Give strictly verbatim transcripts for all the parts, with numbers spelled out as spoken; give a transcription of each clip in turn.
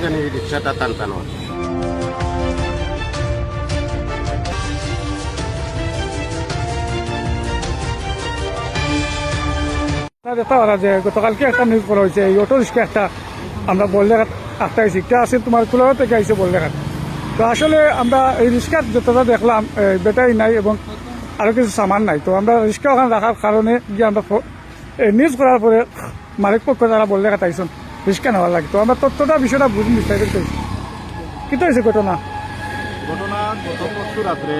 জানি রিক্সাটা টান টানো। আপনারা দেখতা পারা যে গতকালকে একটা নিউজ করা হয়েছে, এই অটো রিক্সা একটা আমরা বললেঘাট আটকাইছি, একটা আছে তোমার কুলাউড়া থেকে আইছে বললেঘাট। তো আসলে আমরা এই রিক্সাত যতটা দেখলাম, এ, ব্যাটারি নাই এবং আরো কিছু সামান নাই। তো আমরা রিক্সা ওখানে রাখার কারণে গিয়ে আমরা ফো-, এ, নিউজ করার পরে মালিক পক্ষ তারা বললেঘাট আইছন রিক্সা নেওয়ার লাগি। তো আমরা তথ্যটা বিষয়টা বুঝি বিস্তারিত করি। কিতা হয়েছে ঘটনা? ঘটনা গত পরশু রাত্রে,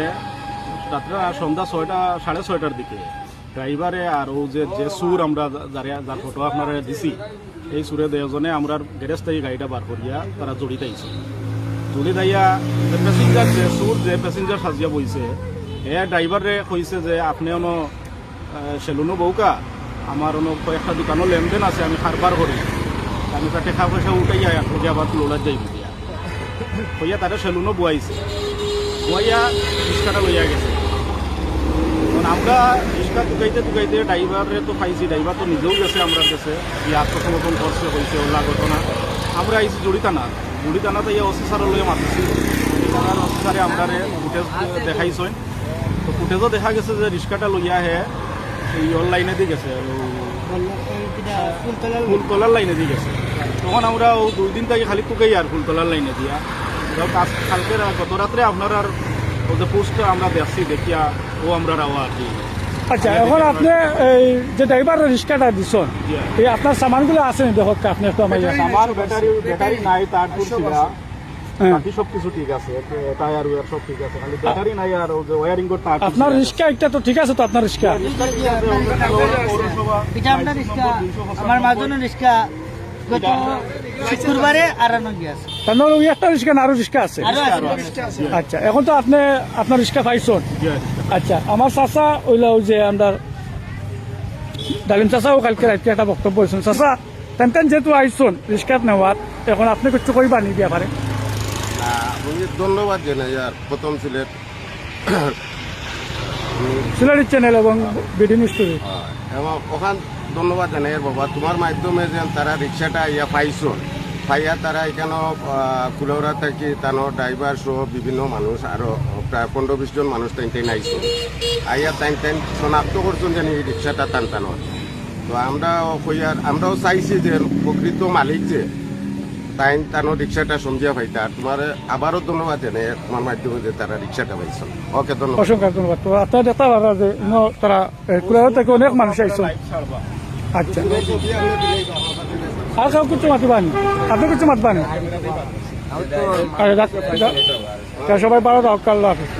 রাত্রে সন্ধ্যা ছয়টা, সাড়ে ছয়টার দিকে ড্রাইভারে আর ও যে, যে চুর আমরা যা-, যারে, যার ফটো আপনারা দিছি, এই চুরে দুজনে আমরার গ্যারেজ থাকি গাড়িটা বার করিয়া তারা জড়িত আইছে। জড়িত আইয়া যে প্যাসেঞ্জার, যে চুর যে প্যাসেঞ্জার সাজিয়া বইছে, এ ড্রাইভাররে কইছে যে, "আপনে অনো, আহ, সেলুনো বউকা, আমার অনো কয়েকটা দোকানো লেনদেন আছে, আমি কারবার করি, আমি তা টেকা পয়সা উঠাইয়া এক লগে আবার লড়ার যাই।" কইয়া তারে সেলুনো বওয়াইছে, বওয়াইয়া রিক্সাটা লইয়া গেছে। এখন আমরা রিক্সা তুকাইতে তুকাইতে ড্রাইভাররে তো পাইছি, ড্রাইভার তো নিজেও গেছে আমরার গেছে, গিয়া আত্মসমর্পণ করছে, কইছে ওলা ঘটনা। আমরা আইছি জুড়ি থানা, জুড়ি থানাত আইয়া ওসি স্যারর লগে মাতিছি, ওসি স্যারে আমরারে ফুটেজ দেখাইছইন। তো ফুটেজও দেখা গেছে যে রিক্সাটা লইয়া হে এই অনলাইনে দি গেছে, ও ফুলতলার লাইনে দি গেছে। তখন আমরা ও দুই দিন থাকি খালি তুকাই আর ফুলতলার লাইনে দিয়া। যাও, কাল-, কালকে রা-, গত রাত্রে আপনারার ও যে পোস্টটা আমরা দেখছি, দেখিয়া ও আমরার আওয়া আর কি। আচ্ছা, এখন আপনে এই যে ড্রাইভাররে রিক্সাটা দিছইন, জি। এই আপনার সামানগুলা আছে নি? দেখউক্কা, আপনে একটু আমার সামান, ব্যাটারি, ব্যাটারি নাই, তার দূর ছিল। হ্যাঁ। বাকি সব কিছু ঠিক আছে, এ, টায়ার ওয়ার সব ঠিক আছে, খালি ব্যাটারি নাই আর ও যে ওয়্যারিং করতে আর কিছু আপনার নাই। রিক্সা একটা তো ঠিক আছে তো, আপনার রিক্সা? রিক্সা ঠিক আছে, ওটা পৌরসভা, এটা আপনার রিক্সা, আমার মাজনর রিক্সা। গত শুক্রবারে আরানো গিয়া আছে। তার মানে ওই একটা রিক্সা না, আরো রিক্সা আছে? আরো আছে। আচ্ছা, এখন তো আপনে আপনার রিক্সা পাইছইন। জি, রিক্সা। আচ্ছা, আমার চাচা অইলা ওই যে আমরার ডালিম চাচাও কালকে রাইতে একটা বক্তব্য দিছইন। চাচা, তাইন তাইন যেহেতু আইছইন রিক্সা নেওয়ার, এখন আপনে কিছু কইবা নি ব্যাপারে? না, আমি ধন্যবাদ জানাই আর প্রথম সিলেট সিলেটি চ্যানেল এবং বিডি নিউজ টিভি। হ্যাঁ, এবং ওখান ধন্যবাদ জানাই আর বাবা, তোমার মাধ্যমে যে তারা রিক্সাটা ইয়া পাইছইন, পাইয়া তারা এখানো, আহ, কুলাউড়া থাকি তানো ড্রাইভার সহ বিভিন্ন মানুষ, আরো প্রায় পনেরো বিশ জন মানুষ তাইন তাইন আইছইন। আইয়া তাইন তাইন শনাক্ত করছইন জানি এই রিক্সাটা তান তানো। তো আমরাও কইয়ার, আমরাও চাইছি যে প্রকৃত মালিক যে, তাইন তানো রিক্সাটা সমঝিয়া পাইতা। আর তোমারে আবারও ধন্যবাদ জানাই তোমার মাধ্যমে যে তারা রিক্সাটা পাইছইন। ওকে, ধন্যবাদ। অসংখ্য ধন্যবাদ। তো আপনারা দেখতা পারা যে ইনো তারা, এ, কুলাউড়া থাকি অনেক মানুষ আইছইন। আচ্ছা। আর কেউ কিছু মাতবা নি? আপনে কিছু মাতবা নি? আরে, যাক, যাক। তা সবাই ভালো থাকউক্কা, আল্লাহ হাফেজ।